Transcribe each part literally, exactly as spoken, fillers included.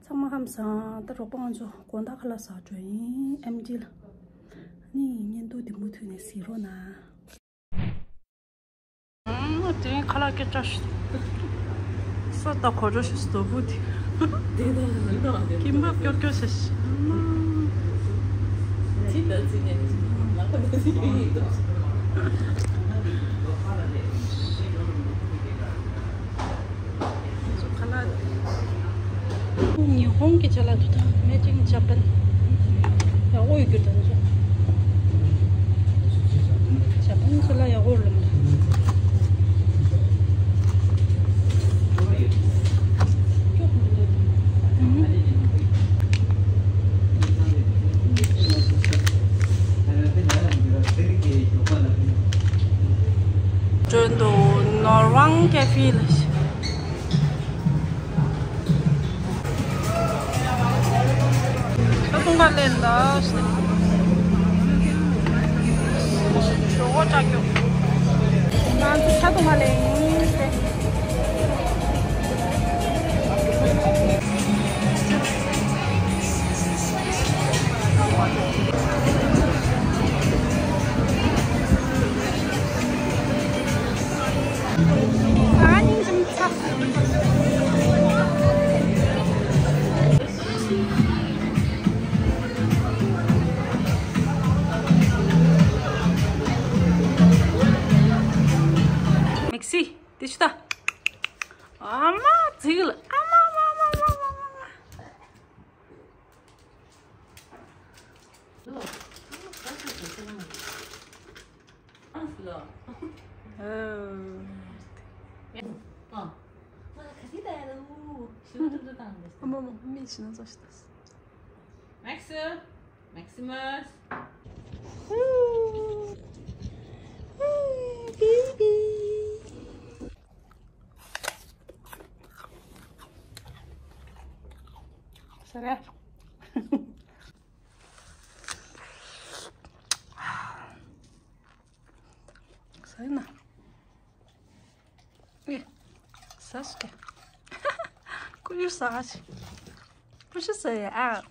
ཚང་མ་ཁམས་བཟང་། ད་རོགས་པ་ང་ཚོ་དགོང་དག་ཁ་ལག་ཟ་འགྲོ་ཡིན། ཨེམ་ཆི་ལ། ཨ་ནི་བརྙན་ཐུང་འདི་མུ་མཐུད་ནས་གཟིགས་རོགས་གནང་། ཨང་། དེ་རིང་ཁ་ལག་སྐད་ཆ་ཞིག་ས་ད་གོ་འགྲོ་ཞིག་སྡོད་བུ་དེ། དེ་ད་ད་དེ་གིམ་པབ་སྐྱོར་སྐྱོར་བྱས་ཤག་ཅི་ད་ཅི་ནས་ལག་པ་ད་ཅི་ཡིན་འདུག་ཉི་ཧོང་གི་ཅ་ལག་འདུག་ད་མེ་ཅིང་ཇ་པན། ཡག་པོ་ཡོད་རྒྱུ་ད་ཚོ། ཇ་པན་ཅ་ལག་ཡག་པོ་རེད་ལ། འགྲོ་འདུག་ནོར་ཝང་ཀེ་ཧྥེ་ལ། ཆ་ཚང་མ་ལེན་ད། ཞོགས་ཆ་སྐྱོ། ང་ཚོ་ཆ་ཚང་མ་ལེན་ཏེ། མེག་སི། དེ་ཆུ་ད། ཨ་མ་ཚིག་ལ། ཨ་མ་མ་མ་མ་མ་མ་མ། Max. Maximus. Baby. Sorry. Sorry. ཨེ། ཟ་ཞིག་ཀུ་ཡུ་ཟ་ཞིག་ཀུ་ཤུ་ཟ་ཡ་ཨ།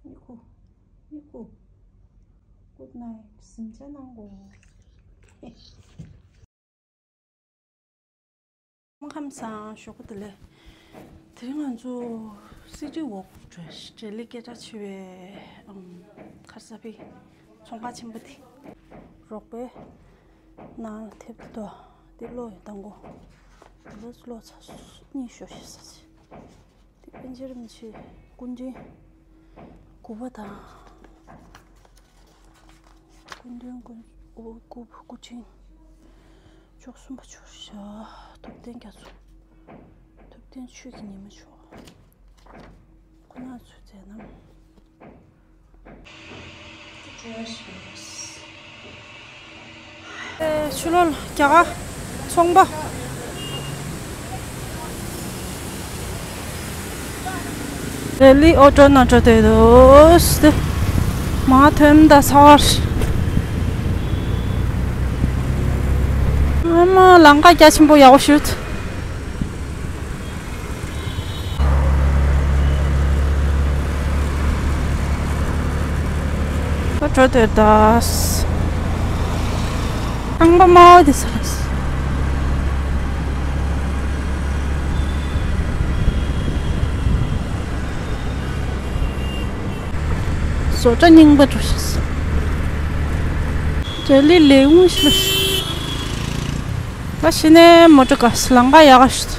ཡི་ཁུ། ཡི་ཁུ། Good night. གཟིམ་འཇག་གནང་གོ། ཁམས་བཟང་། ཞོགས་པ་བདེ་ལེགས། དེ་རིང་ང་ཚོ་སི་ཊི་ཝོག་འགྲོ། ཇེ་ལི་སྐད་གྲགས་ཆེ་བའི་ཨམ་ཁ་སང་པའི་ཚོང་ཁང་ཆེན་པོ་དེ། རོགས་པས་ནང་ལ་ཐེབས་ཏེ་འདུག་དེ་ཀློག་ཡོད་དང་གོ། དེ་ལོ་ཀློག་ཚར་སོང་། གཉིད་ཤོར་ཤག་ཟ་ཆེ། དེ་པཎ་ཆེན་རིན་པོ་ཆེ་སྐུ་ཕྲེང་དགུ་པ་དང་། སྐུ་མདུན་སྐུ་སྐུ་སྐུ་ཕྲེང་བཅུ་གསུམ་པ་མཆོག་ཤག་ཐུབ་བསྟན་རྒྱ་མཚོ། ཐུབ་བསྟན་ཆོས་ཀྱི་ཉི་མ་མཆོག་ཁོ་ན་ཚོའི་མཛད་རྣམ། ཆུ་ལོག་རྒྱ་གར་ཚོང་པ། ཇེ་ལི་ཨོ་ཊོ་ནང་འགྲོ་བསྡད་འདུག་མ་ཐོན་ད་ཚར། ཨ་མ་ལམ་ཁ་རྒྱ་ཆེན་པོ་ཡག་པོ་ཞིག་འགྲོ་དེ་ད། ཁང་པ་དམར་པོ་དེ་ས་རེད། བཟོ་གྲྭ་རྙིང་པ་འགྲོ་ཤག་ཇེ་ལི་ལེའུ་ཤི་ལ་ཤི། ད་ཕྱི་ནས་མོ་ཊ་ག་ལམ་ཁ་ཡག་ཤི།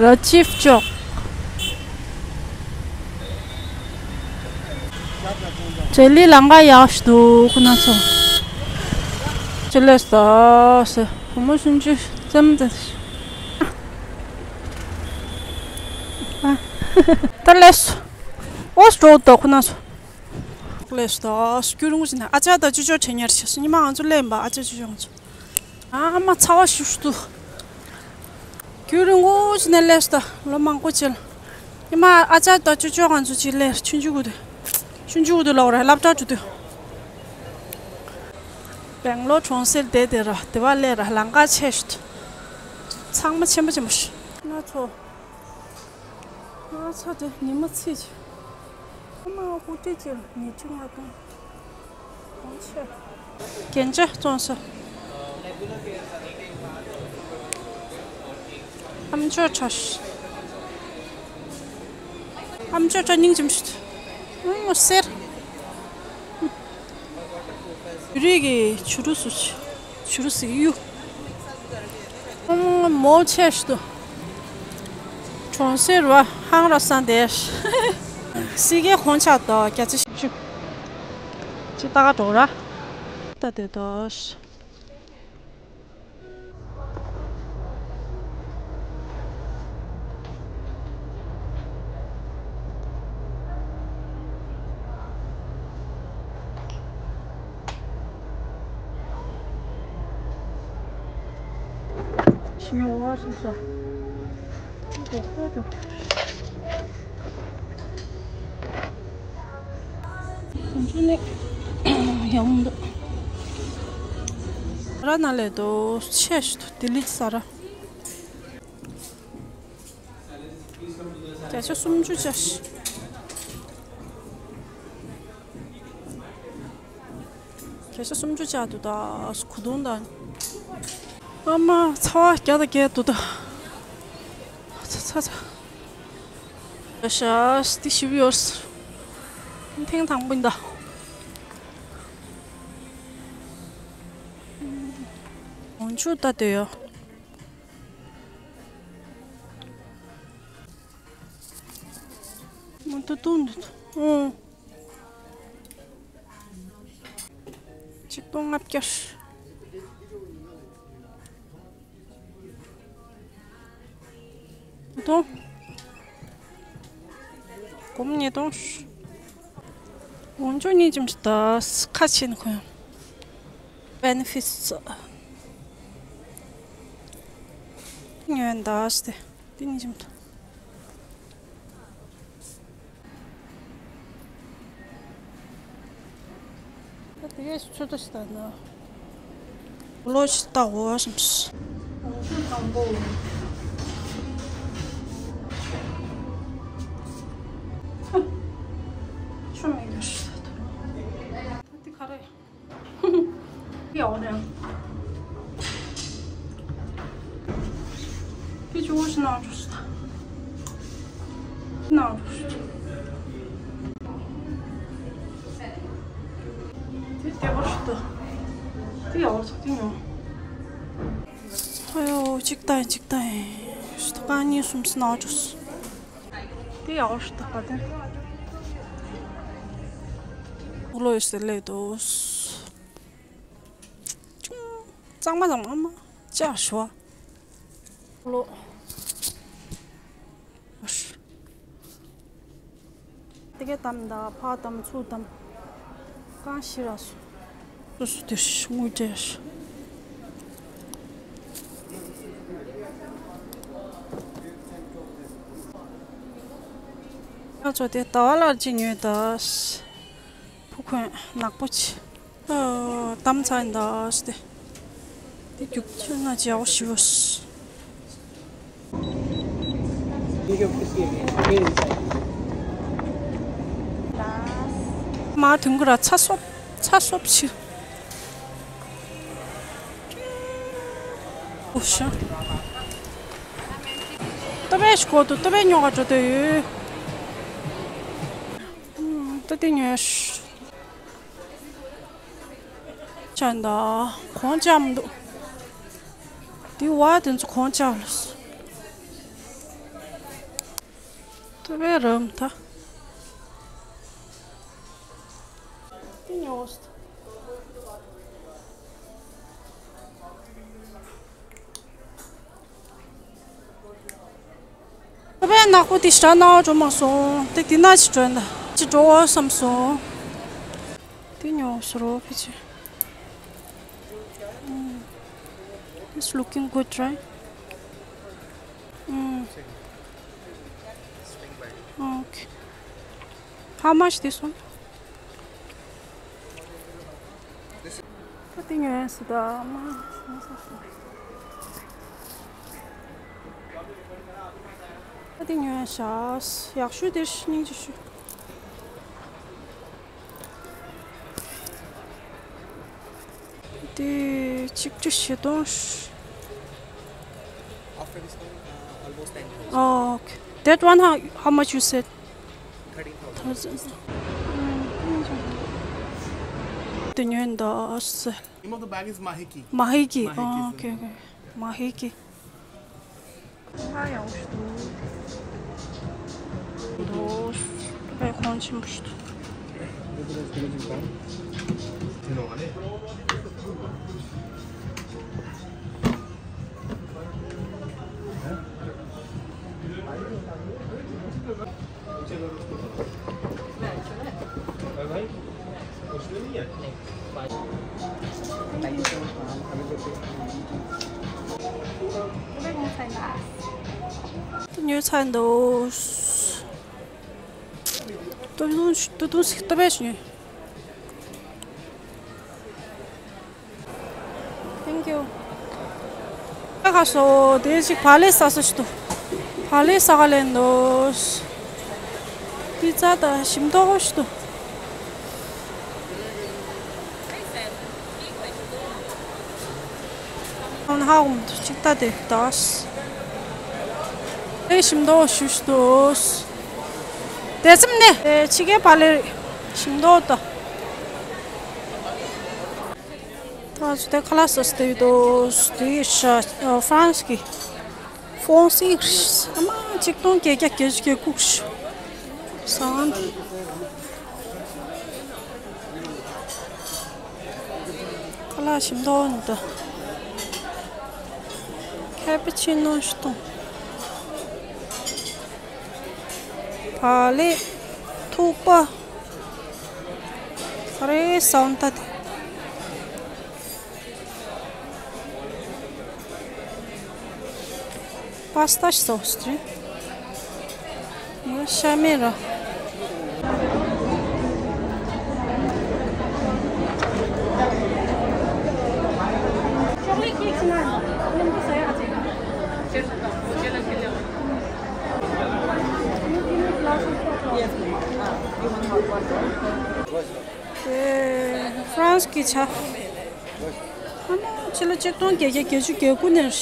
ར་ཇིབ་ཅོག་ཇེ་ལི་ལམ་ཁ་ཡག་ཤི་འདུག་ཁོ་ན་ཚོ། ཅི་ལས་ས་ས་བུ་མོ་སུམ་ཅུ་ཙམ་ཙམ། ད་ལས་སོ། ཨོ་སྤྲོ་ད་ཁོ་ན་སོ། ལས་སོ་ད་སྐྱུར་རུང་ཞིག་ན་ཨ་ཅག་ད་ཅུ་ཅོ་ཁྲེ་ཉར་ཆེ་སོ་ཉི་མ་ང་ཚོ་ལས་འབའ་ཨ་ཅག་ཅུ་ཅོ་ང་ཚོ། ཨ་མ་ཚ་བ་ཤུ་ཤུ་དུ། ཁྱོད་རིང་པོ་ཅི་ནས་སླེབས་སོང་ད་ལོ་མང་པོ་ཅིག་ལ། ཉི་མ་ཨ་ཅག་དང་ཅོ་ཅོ་ང་ཚོ་ཅིག་སླེབས་ཆུང་ཆུང་གུ་དུ། ཆུང་ཆུང་གུ་དུ་ལོག་ར་སློབ་གྲྭ་འགྲོ་དུས། སྦེང་ལོར་གྲོང་གསེབ་དེ་དེ་ར་དེ་བ་སླེབས་ར་ལམ་ཁ་ཆེ་ཤོས་དུ། ཚང་མ་ཆེན་པོ་ཆེན་པོ་ཞིག་ང་ཚོ། ང་ཚོ་དེ་ཉི་མ་ཚེས་ཀྱི། ཨ་མ་ཧུ་ཏི་ཅི་ཉི་ཁྲི་ལྔ་སྟོང་། གོང་ཆེ། རྒྱན་ཆ་བཙོང་ས། ཨམ་ཅོག་ཁྲ་ཤ། ཨམ་ཅོག་ཁྲ་སྙིང་རྗེ་མོ་ཞིག་ཨང་སེར། རིགས་ཀྱི་བྱུ་རུ་སུ་བྱུ་རུ་སི་གཡུ། མོ་ཆེ་ཞིག་ཏུ། གྲོང་གསེབ་རུ་ཧང་ར་སང་དེ། སི་ཀའི་ཁོང་ཆགས་དོ་བརྒྱ་ཆ་བཞི་བཅུ། ཅི་ལྟ་ག་འགྲོ་ར། ལྟ་དེ་དོ། ཡང་མི་འདུག་ར་ན་ལས་དོ་ཆེ་ཞིག་ཏུ་ལྡི་ལི་ས་ར། བརྒྱ་ཆ་སུམ་ཅུ་ཆ་ཞིག་བརྒྱ་ཆ་སུམ་ཅུ་ཆ་འདུག་ད་གུ་དུང་ད། ཨ་མ་ཚ་བ་བརྒྱ་དང་བརྒྱད་འདུག་ད། ཚ་ཚ་ཚ། ཤ་ཤ་སྟི་ཞིབ་ཡོར། ཐེངས་དང་པོ་ཡིན་ད། འོང་ཆུ་ད་དེ་ཡོ། མ་ཏུ་ཏུ་འདུག་ཨོ། ཆིག་སྟོང་ལྔ་བརྒྱ། ཉིས་སྟོང་། སྒོར་མོ་ཉིས་སྟོང་། འོང་ཆུ་གཉིས་ཅིམ་ཞིག་ད་ཁ་ཕྱེ་ནི་ཁོ་ཡང་། Benefits། ཉོས་འདའ་སྟེ། དེ་ནི་ཅིམ་ད། ད་དེ་གས་ཚོད་ལྟ་ཞིག་ད་ན། ལོ་ཞིག་ད་འོ་སམ་སི། ཆུ་མེད་ཀྱང་ཞིག་ད་དུ། ད་དེ་ག་རེ། ཡག་པོ་རེད། དེ་ཆུ་བོ་ཞིག་ནང་འགྲོ་ཞིག་ད། ནང་འགྲོ་ཞིག་དེ་བདེ་པོ་ཞིག་ད། དེ་ཡག་པོ་ཞིག་དེ་ཉོ། ཨ་ཡོ་གཅིག་ལྟ་ཡིན་གཅིག་ལྟ་ཡིན། ཞིག་ད་རྐང་གཉིས་གསུམ་ཞིག་ནང་འགྲོ་ཞིག་དེ་ཡག་པོ་ཞིག་ད་ག་དེ། ལོ་ཡོད་སེ་ལེ་དོ། ཅུང་། གཙང་མ་གཙང་མ་མ་ཅག་ཞོ། ལོ། དེ་གའི་དམ་ད་ཕ་དམ་ཚུ་དམ། གང་ཤི་ར་སུ། སུ་སུ་དེ་ཤི་ངུ་ཏྲེ་ཤི། ང་ཚོ་དེ་ཟླ་བ་ལར་ཅི་ཉོས་ད། ཕུ་ཁོན་ནག་པོ་ཆེ། ཨ། དམ་ཚ་ཡིན་ད་སྟེ། དེ་རྒྱུག་ཆེན་ན་ཅི་ཡག་ཞི་བ་སི། མ་དུང་གུ་ར་ཚ་སོབ་ཚ་སོབ་ཆི། ཨོ་ཤ། ཏོ་བེ་ཤ་ཁོ་ཏུ་ཏོ་བེ་ཉོ་ག་འགྲོ་དོ་ཡོད། ཏོ་ཏི་ཉོ་ཤ། ཅན་ད་གོང་ཅམ་འདུག་དེ་བ་དེ་ཚོ་གོང་ཅམ་ལ། ཏུ་བེ་རམ་ད། དེ་ཉོ་སྟ། ནག་པོ་དེ་ཞེ་དྲག་སྣང་བ་འགྲོ་མ་སོང་། དེ་དེ་ན་ཅི་འགྲོ་ཡིན་ད། ཅི་འགྲོ་བསམ་སོང་། དེ་ཉོ་ཟེར་རོ་ཕི་ཆེ། It's looking good, right? Mm. Okay. How much this one? ཁ་ཏི་ཉོས་སུ་ད་མ། ཁ་ཏི་ཉོས་ཤག་ཡག་ཤོས་དེ་སྙིང་རྗེ་ཤོས། དེ་གཅིག་ཁྲི་བཞི་སྟོང། After discount, uh, almost ten thousand. Oh, okay. That one, how, how much you said? Thirteen thousand. Thousand. དེ་ཉོས་འདུག Name of the bag is Mahiki. Mahiki. Mahiki. Oh, okay, okay. Mahiki. ཨ་ཡག་པོ་ཞིག་འདུག་འདུག་དཔེ་གོང་ཆེན་པོ་ཞིག་འདུག་ཉོས་ཚར་འདུག་ཏུ་ཏུ་ཏུ་ཏུ་ཏུ་བེ་ཤི། Thank you. ཁ་སོ་དེ་ཅིག་བག་ལེབ་ཟ་ས་ཞིག་འདུག་བག་ལེབ་ཟ་ག་ལེན་འདུག་པི་ཛ་དང་ཞིམ་མདོག་ཞིག་འདུག་ཧ་གོ་མི་འདུག་ཅིག་ལྟ་དེ་ད། ཨེ་ཞིམ་མདོག་ཞིག་འདུག་དེ་ཙམ་ནས་ཨེ་ཕྱི་རྒྱལ་བག་ལེབ་ཞིམ་མདོག་ད། ད་ཚོ་དེ་ཁ་ལག་ཟ་ས་དེ་ཡོད་དོ། དེ་ཧྥ་རན་སི་གི་ཧྥོང་སི་ཨ་མ་ཆིག་སྟོང་བརྒྱད་བརྒྱ་བརྒྱད་ཅུ་གྱ་དགུ་ཟ་ཁང་དེ། ཁ་ལག་ཞིམ་མདོག་འདི། ཁ་པུ་ཆི་ནོ་ཞིག་དང་། བག་ལེབ། ཐུག་པ། ཧ་རེ་སོང་ད་དེ། པ་སི་ཏ་ཞིག་ཟོས་ཏེ། ཡ་ཤ་མེད་ར། དེ་ཧྥ་རན་སི་གི་ཆ། ཨ་མ་ཕྱི་ལོ་ཆིག་སྟོང་བརྒྱད་བརྒྱ་བརྒྱད་ཅུ་གྱ་དགུ་ནས།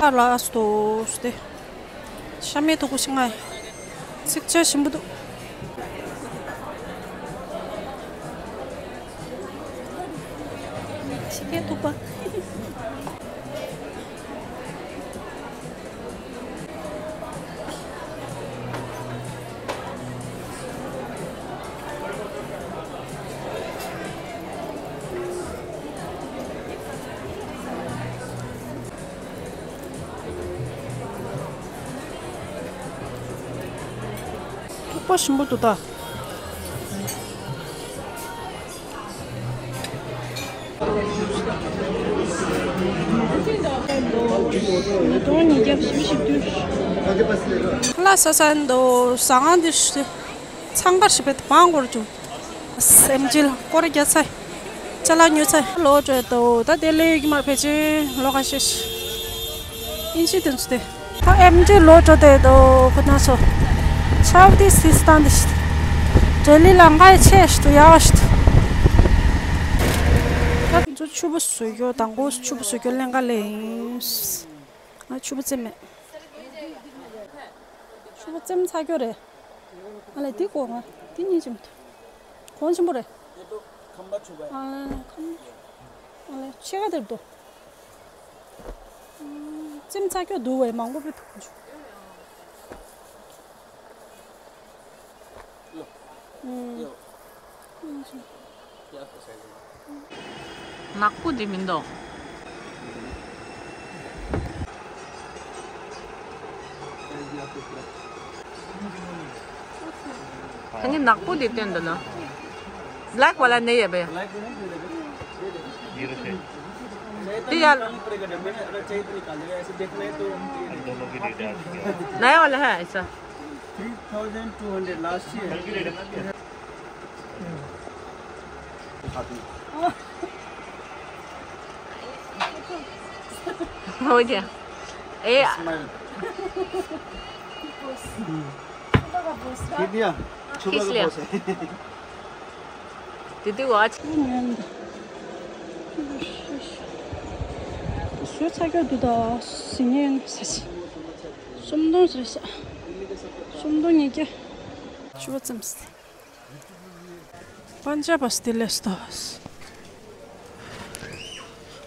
ཨ་ལ་ཨ་སྟོ་སྟེ། ཤ་མེད་དོ་གོ་ཤི་ང་། ཚིག་ཆ་ཞིམ་པོ་འདུག་ཤི་ཀའི་ཐུག་པ། ཐུག་པ་ཞིམ་པོ་འདུག་ད། ཁ་ལག་ཟ་ས་འདུག་ཟ་ཁང་འདི་ཚང་ཁ་ཞིག་པའི་མང་སྐོར་བྱུང་། སེམས་ཅིལ་སྐོར་རྒྱག་ཚར། ཅ་ལག་ཉོས་ཚར། ལོ་བྲོས་འདུག་ད་དེ་ལས་ཡོད་ཀྱི་མ་རེད། ཕལ་ཆེར་ལོ་ཁ་ཤས་ཤིག་ཨིན་ཇི་དེ་ཚོ་དེ། ད་ཨེམ་ཆི་ལོ་བྲོས་དེ་འདུག་ཁོ་ན་ཚོ། ཆབ་དེ་སིས་སྟངས་དེ་ཞིག་ལྡི་ལི་ལ་འགའ་ཆེ་ཞིག་ཏུ་ཡག་ཞིག་ཏུ། ད་ཁོ་ཚོ་ཕྱུ་པ་བཟོ་རྒྱུ་དང་པོ་ཕྱུ་པ་བཟོ་རྒྱུ་ལེན་ག་ལེན་ཡིན། ང་ཕྱུ་པ་བཙེམ་མེད། ཕྱུ་པ་བཙེམ་ཚར་རྒྱུ་རེད། ཨ་ལས་འདི་གོ་ང་འདི་གཉིས་ཅི་མི་འདུག་གོང་ཆེན་པོ་རེད། ཨ་ལས་ཁམ། ཨ་ལས་ཕྱེད་ཀ་དེར་འདུག་ཙིམ་ཚ་ཁྱོད་འདུག་བས་མང་པོ་པའི་ཐུག་ཆུ། ནག་པོ་འདི་མིན་འདུག་ཁ་ཉིན་ནག་པོ་འདི་སྟོན་འདུག་ན། Black वाला नहीं है भैया। ये रखे। ये यार। दोनों की date है। नया वाला है ऐसा। Three thousand two hundred last year. हो गया। ए। खींच दिया। छुपा के खींच लिया। बॉस है। दीदी को आज। ཞོ་ཚ་རྒྱག་འདུག་ད། ཟི་ཉན་ས་ཆི། སུམ་སྟོང་ཟེར་ས། སུམ་སྟོང་ཉིས་བརྒྱ། ཞོ་ཙམ་ཟེར། པན་ཇ་བ་སི་ཏི་ལེ་སྟོ།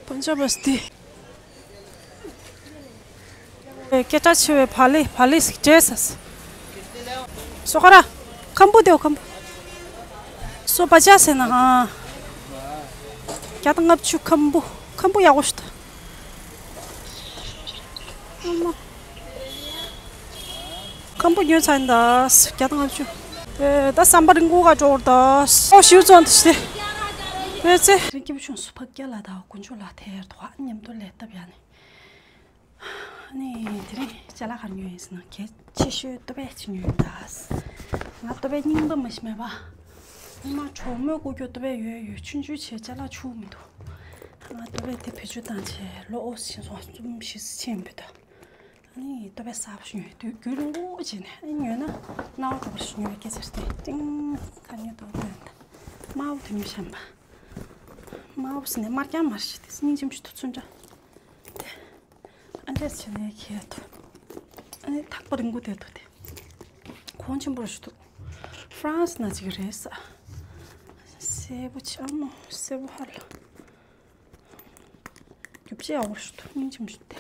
པན་ཇ་བ་སི་ཏི། སྐད་གྲགས་ཆེ་བའི་བ་ལི་བ་ལི་ཞིག་བྲེས་ས། སོ་ཁ་ར། ཁམ་བུ་དེའོ་ཁམ་བུ། སོ་པ་ཅག་ཟེར་ན་ཨ། བརྒྱ་དང་ལྔ་བཅུ་ཁམ་བུ། ཁམ་བུ་ཡག་པོ་ཞིག་འདུག་ཨ་མ། ཁམ་བུ་ཉོས་ཚར་ཡིན་ད། བརྒྱ་དང་ལྔ་བཅུ། ཨེ། ད་ཟམ་པ་རིང་པོ་ག་འགྲོ་བར་ད། ཨོ་ཞིའུ་ཙོང་དུ་ཞིག་དེ། ཨེ་ཙེ། རིང་སྐྱིད་པོ་བྱུང་སོ། ཕ་སྐྱ་ལ་ད་དཀོན་མཆོག་ལ་ཐེར་དོ་ཨ་མཉམ་དུ་ལས་སྟབས་ཡ་ནི། ནི་དེ་རིང་ཅ་ལག་ག་རེ་ཉོས་ཡིན་ཟེར་ན་གལ་ཆེ་ཤོས་ཏོ་པས་ཅིག་ཉོས་ཡིན་ད། ང་ཏོ་པས་རྙིང་པ་མ་ཞིག་མེད་པ། ཉི་མ་གྲོགས་མོས་བསྐུར་རྒྱུ་ཏོ་པས་ཡོད་ཡོད་ཆུང་ཆུང་བྱས་ཅ་ལག་ཆུག་མི་འདུག་ང་ཏོ་པས་དེ་བེད་སྤྱོད་བཏང་བྱས་ལོ་ཨོ་ཕྱིན་སོང་། རྩོམ་ཞིག་ཕྱིན་པའི་ད། ནི་ཏོ་པས་གསར་པ་ཞིག་ཉོས་དུས་རྒྱུན་རིང་པོ་བྱས་ནས་ཉོས་ན་ནང་གྲོགས་པ་ཞིག་ཉོས་པའི་སྐད་ཆ་རེད་དེ། ཏིང་ཁ་ཉོས་དོ་ལོན་ད། དམར་པོ་དེ་ཉོས་བཞིན་པ། དམར་པོ་ཟེར་ནས་དམར་རྐྱང་མ་རེད་དེ་སྙིང་རྗེ་མོ་ཞིག་འདུག་ཚོན་འདྲ། དེ། ཨ་འདྲས་བྱས་ནས་ཁྱེར་ཐུབ། ཨ་ནི་ཐག་པ་རིང་པོ་དེ་འདུག་དེ། གོང་ཆེན་པོ་རེད་ཞིག་འདུག་ཧྥ་རན་སི་ནང་ཅིག་རེད་ས། སེར་པོ་ཆེ་ཨ་མོ་སེར་པོ་ཧ་ལ། རྒྱུ་ཆ་ཡག་པོ་རེད་ཞིག་འདུག་སྙིང་རྗེ་མོ་ཞིག་དེ།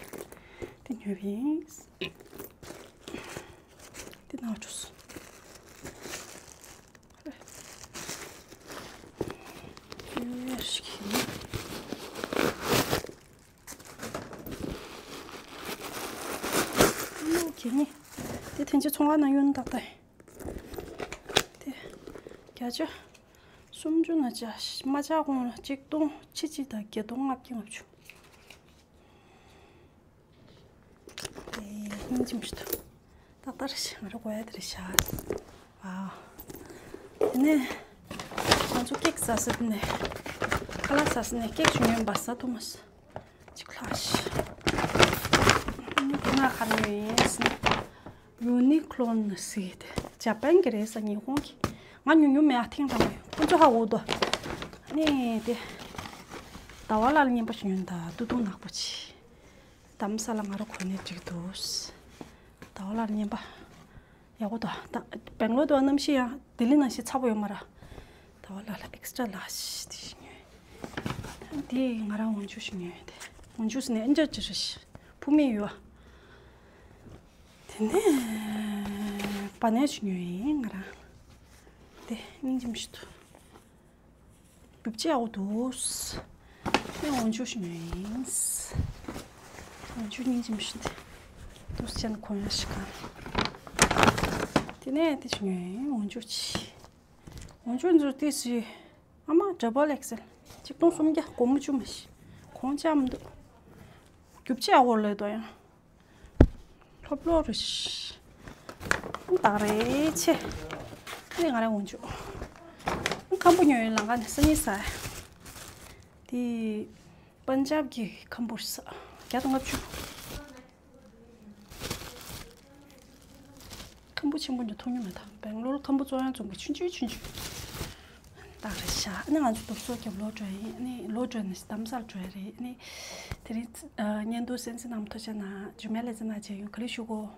དེ་ཉོས་པ་ཡིན། དེ་ནང་འགྲོ་སོང་། ཨ་མོ་གྱི་ནི། དེ་ཐེངས་ཀྱི་ཚོང་ཁང་ནང་གཡུག་ན་ཏག་ཏག་ཡིན། དེ། བརྒྱ་ཆ། སུམ་ཅུ་ན་ཆ་མ་ཆ་གོང་ལ་གཅིག་སྟོང་ཁྲི་གཅིག་དང་བརྒྱད་སྟོང་ལྔ་བརྒྱ་ལྔ་བཅུ། དེ་སྙིང་རྗེ་མོ་ཞིག་འདུག་ཏག་ཏག་རེད་ཤག་ང་རང་དགོས་ཡ་དེ་རེད་ཤག་ཨ། དེ་ནས་ང་ཚོ་ཀེག་ཟ་ས་དེ་ནས་ཁ་ལག་ཟ་ས་ནས་ཀེག་ཞིག་ཉོས་པ་ཟ་ཐུབ་མ་སོང་། ཅིག་ལྷག་ཤག་ཨ་ནི་དེ་ན་ག་རེ་ཉོས་ཡིན་ཟེར་ན། ཡུ་ནི་ཀློན་ཟེར་དེ་ཇ་པན་གྱི་རེད་ས། ཉི་ཧོང་གི། ང་ཉོ་མྱོང་མེད་ཨ། ཐེངས་རང་ཁོ་ཚོ་ཧ་འོ་དོ། ཨ་ནི་དེ། ཟླ་བ་ལ་ལ་རྔན་པ་ཞིག་ཉོས་ད་སྟོད་ཐུང་ནག་པོ་ཅིག་དྷ་རམ་ས་ལ་ང་རང་གོན་ནས་འགྲིག་འདུག་ཟླ་བ་ལ་ལ་རྔན་པ་ཡག་པོ་འདུག་ད་སྦེང་ལོར་དུ་གནམ་གཤིས་ཡང་ལྡི་ལི་ནང་བཞིན་ཚ་པོ་ཡོད་མ་རེད། ཟླ་བ་ལ་ལ་ཨེག་སི་ཊ་ར་ལཱར་ཇི་དེ་ཞིག་ཉོས། དེ་ང་རང་འོན་ཆུ་ཞིག་ཉོས་ཏེ། འོན་ཆུ་ཟེར་ནས་ཨེ་འདྲ་ཅི་རེད་ཤག་ཕུ་མེ་ཡོད། དེ་ནས་པ་ནས་ཞིག་ཉོས་ཡིན་ང་རང་། དེ་སྙིང་རྗེ་མོ་ཞིག་འདུག་རྒྱུ་ཆ་ཡག་པོ་འདུག་ངས་འོན་ཆུ་ཞིག་ཉོས་ཡིན། འོན་ཆུ་སྙིང་རྗེ་མོ་ཞིག་འདུག་འདུག་སེ་བྱས་ན་གོན་ཡག་ཞིག་གང་། དེ་ནས་དེ་ཞིག་ཉོས་ཡིན། འོན་ཆུ་ཆེ། འོན་ཆུ་འདི་ཚོ་ཏོག་ཙམ། ཨ་མ་ཌབ་བལ་ཨེག་སེལ། ཆིག་སྟོང་སུམ་བརྒྱ། སྒོར་མོ་བཅུ་མ་ཞིག་གོང་ཆག་མི་འདུག་རྒྱུ་ཆ་ཡག་པོ་ལོས་དོ་ཡང་། ལྷོབ་ལྷོབ་རེད་ཤག་ད་རེད་ཆེ། ཨ་ནི་ང་རང་འོན་ཆུ། ཁམ་བུ་ཉོས་ཡོད་ལམ་ཁ་ནས་སང་ཉིན་ཟ། དེ་པན་ཇབ་ཀྱི་ཁམ་བུ་རེད་ས། བརྒྱ་དང་ལྔ་བཅུ། ཁམ་བུ་ཆེན་པོ་འདི་མཐོང་མྱོང་མེད་ད། སྦེང་ལོར་ཁམ་བུ་བཙོང་ཡང་བཙོང་གི་ཆུང་ཆུང་ཆུང་ཆུང་། ཏག་རེད་ཤག་ཨ་ནི་ང་ཚོ་རྡོབ་སོ་རྒྱབ་ལོག་འགྲོ་ཡིན། ཨ་ནི་ལོག་འགྲོ་ནས་རྡ་རམ་ས་ལ་འགྲོ་ཡ་རེད། ཨ་ནི་དེ་རིང་ཨ་བརྙན་ཐུང་གསན་གཟིགས་གནང་མཁན་ཐུགས་རྗེ་གནང་། ཇུ་མེ་ལ་ཟེར་ན་བྱས་ཡོང་ག་ལེ་ཞུ་གོ་ཨ་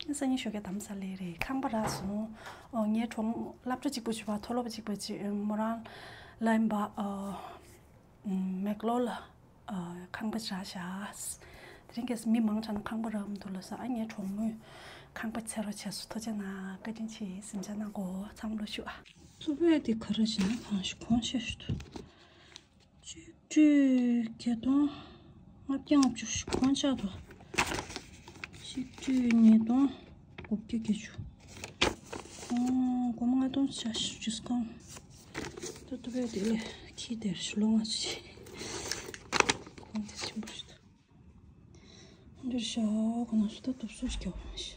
ནི་སང་ཉིན་ཞོགས་ཀས་རྡ་རམ་ས་ལ་རེད། ཁང་པ་རག་སོང་། ཨོ་ངའི་གྲོགས་སློབ་གྲྭ་གཅིག་པུ་བྱས་པ་མཐོ་སློབ་གཅིག་པུ་བྱས་མོ་རང་ལ་ཡིན་པ་ཨ། མེག་ལོར་ལ་ཨ་ཁང་པ་ཆགས་བཞག་རིང་གེས་མི་མང་ཆ་ན་ཁང་པ་རག་མི་འདུག་ལ་ས། ཨ་ངའི་གྲོགས་མོས་ཁང་པ་འཚོལ་རོགས་བྱས་སོང་། ཐུགས་རྗེ་གནང་། བཀའ་དྲིན་ཆེ། གཟིམ་འཇག་གནང་གོ། ཚང་མ་ལོ་ཞུ་ཨ། ཚུ་བས་དེ་ག་རེ་བྱས་ན་གང་ཞིག་གོང་ཆེ་ཞུ་དུ། གཅིག་ཁྲི་བརྒྱད་སྟོང་ལྔ་བརྒྱ་ལྔ་བཅུ་ཞིག་གོང་ཆག་འདུག་གཅིག་ཁྲི་ཉིས་སྟོང་དགུ་བརྒྱ་བརྒྱད་ཅུ། གོང་སྒོར་མོ་ལྔ་སྟོང་ཆ་ཞིག་ཇུས་ཀང་། ད་ཐུ་བས་དེ་ལས་ཁྱི་དེར་ཞུ་ལོ་ང་ཞིག་གོང་དེ་ཆེན་པོ་ཞིག་འདུག་འདིར་ཤ་ག་ན་སུ་ད་དུབ་སུ་སྐྱོ་མ་ཤི།